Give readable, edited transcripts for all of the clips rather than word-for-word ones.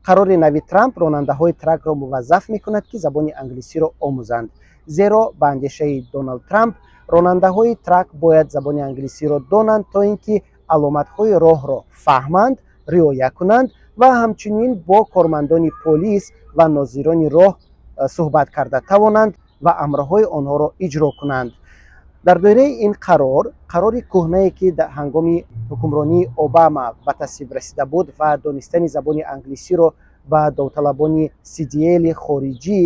Қарори нави Трамп ронандаҳои тракро муваззаф мекунад, ки забони англисиро омӯзанд, зеро ба андешаи Доналд Трамп ронандаҳои трак бояд забони англисиро донанд, то ин ки аломатҳои роҳро фаҳманд, риоя кунанд ва ҳамчунин бо кормандони полис ва нозирони роҳ суҳбат карда тавонанд ва амрҳои онҳоро иҷро кунанд. Дар доираи ин қарор, қарори кӯҳнае, ки дар ҳангоми ҳукмронии Обама ба тасвиб расида буд ва донистани забони англисиро ба довталабони CDL хориҷӣ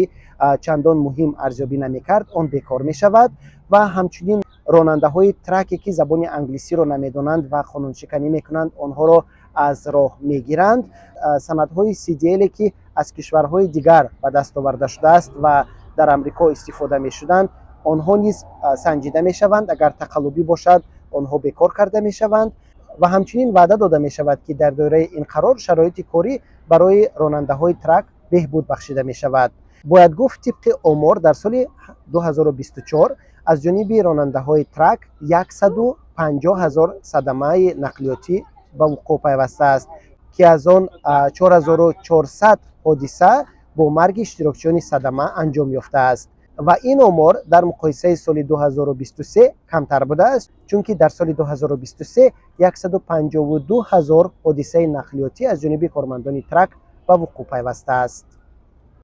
чандон муҳим арзёбӣ намекард, он бекор мешавад ва ҳамчунин ронандаҳои траке, ки забони англисиро намедонанд ва қонуншиканӣ мекунанд, онҳоро аз роҳ мегиранд. Санадҳои CDL, ки аз кишварҳои дигар ба даст оварда шудааст ва дар Амрико истифода мешуданд, онҳо низ санҷида мешаванд. Агар тақаллубӣ бошад, онҳо бекор карда мешаванд. Ва ҳамчунин ваъда дода мешавад, ки дар доираи ин қарор шароити корӣ барои ронандаҳои трак беҳбуд бахшида мешавад. Бояд гуфт, тибқи омор дар соли 2024 аз ҷониби ронандаҳои трак 150 ҳазор садамаи нақлиётӣ ба вуқӯъ пайвастааст, ки аз он 4400 ҳодиса бо марги иштирокчиёни садама анҷом ёфтааст. Ва ин омор дар муқоисаи соли 2023 камтар будааст, чунки дар соли 2023 152 ҳазор ҳодисаи нақлиётӣ аз ҷониби кормандони трак ба вуқӯъ пайвастааст.